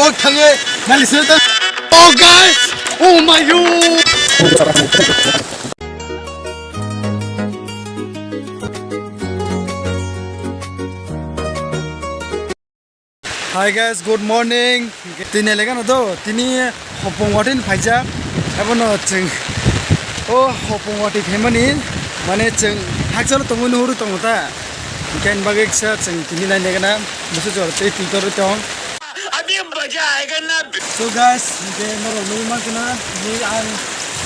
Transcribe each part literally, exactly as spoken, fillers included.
Oh, thangwi, nali sir ta. Oh, guys! Oh my God! Hi guys, good morning. Tini lega no do, tini hopong watin phaijak. Abo no chwng, oh, hopong wati phaimani, mane chwng hakchalo tongwi nuhuru tongo ta. Hingke ani bagwi kisa chwng tini nai lega na, busu jor tei twi torwi tong. Abhi maza aayega na. So guys, hingke norok nugwi mankha na, ni ang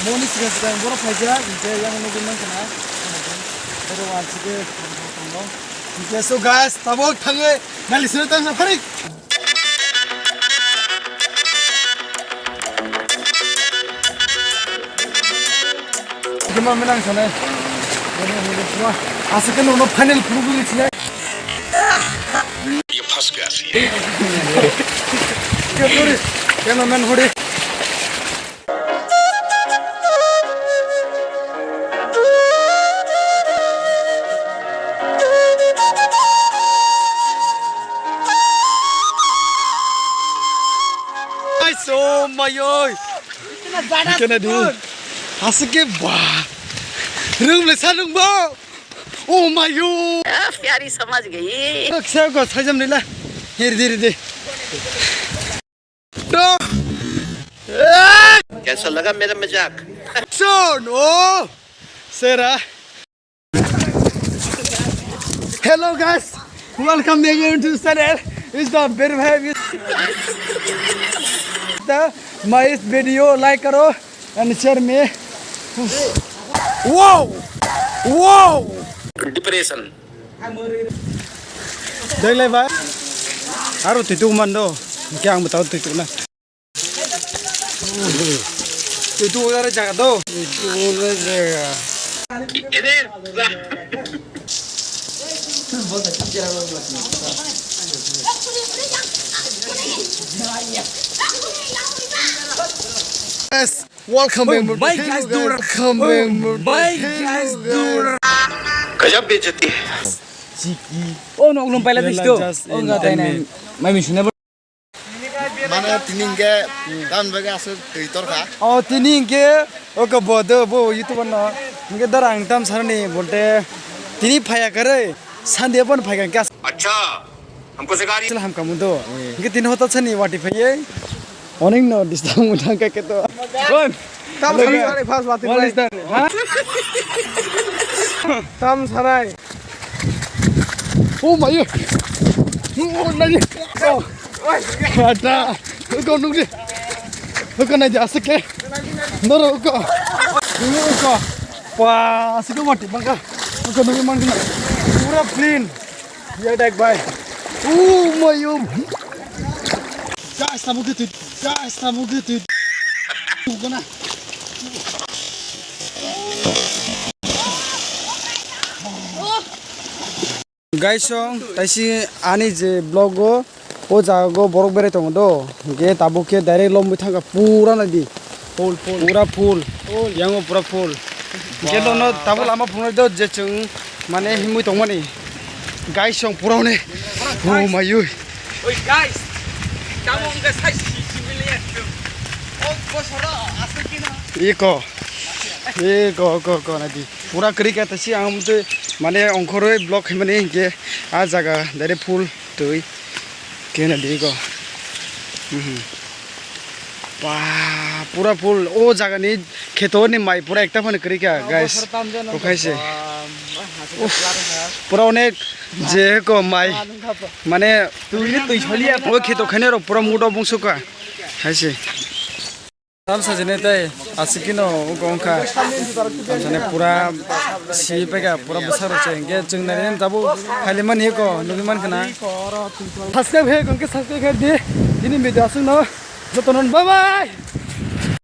moni sigang sigang borok phaijak, hingke yang nugwi mankha na. Pero ang sike tongo. Hingke so guys, tabok thangwi nali sino tang sa pharik. Kema menang sanai. Asal kan uno final puluh puluh sini. Ye phas gaya si. Cameraman hore. Guys, oh my oi. Kena di. Asike ba. Rung le sanung ba. Oh my oi. Ah, pyari samajh gayi. Ksa ko sajam nila. Hir dir de. No. कैसा लगा मेरा मजाक? Son, oh, sera. Hello guys, welcome again to channel. Is the very the my video like karo and share me. Wow, wow. Depression. Dai lai bai. Aro twi tu man do. Kya ang bata twi tu na. Twi tu ore jaga do. Twi tu ore jaga. Yes. Welcome back, my guys. Welcome back, my guys. Gajab bejati hai. Oh, no, no, paila disto. Oh, entertainment. Mai misune. Mane tini hingke tam bagwi aswk twi torkha. Oh, tini hingke, oke, bo, do, bo, YouTuber no. Hingke dara ang tam sarani, bolte, tini phaya kare, Sunday pon phai kha. Acha. Hamko sikha rahi. Sila hamka mundo. Hingke tini hotel sani wati phaiye. Oning no disturb muthang ka keto. Kon. Tam sarai first wati phai. Ha? Tam sarai. Oh my. Oh my. Oh. Ada. Kau nunggu. Kau naik di asik ke. Noro kau. Noro kau. Wah, asik kau mati bangka. Kau nunggu mangga. Pura clean. Ya, dek, bhai. Oh, my, oh. Guys, tabuk de twi. Guys, tabuk de twi. Tubukna. Guys, song, taisi ani je vlog o, o jaga o borok berai tongo do. Hingke tabuk ke direct lomwi thangkha pura nadi. Full, full. Pura full. Full. Yango pura full. Hingke dono tabuk lama phunuknai do je chwng mane himwi tongmani. Guys, song pura one. Oh my oi. Oi guys. Tamo wngkha sai si civilian. O bosoro aswk kino. Iko. Iko, ko, ko, nadi. Pura kwrwi khe tasi ang mutwi mane ongkhorwi vlog khaimani hinkhe ah jaga direct full twi khe nadi iko. Mhm. Ba, pura full o jagani kheto ni mai pura ekta phano kwrwi kha, guys. Bosor tamjano. Bo khaise. Ba, ma, ha, se. Uff, pura onek je ko mai. Ba, nung kha ba. Mane twi ni twi soliya. O kheto khainai rok pura mudo bungsu kha. Haise. Tam sajini tei asikino uko wngkha. Tam sane pura si peka pura bwsa rok se hingke chwng nai tabuk phaili mani eko nugui mankha na. Subscribe he hingke subscribe he di. Ini video aswkno jotono bye bye.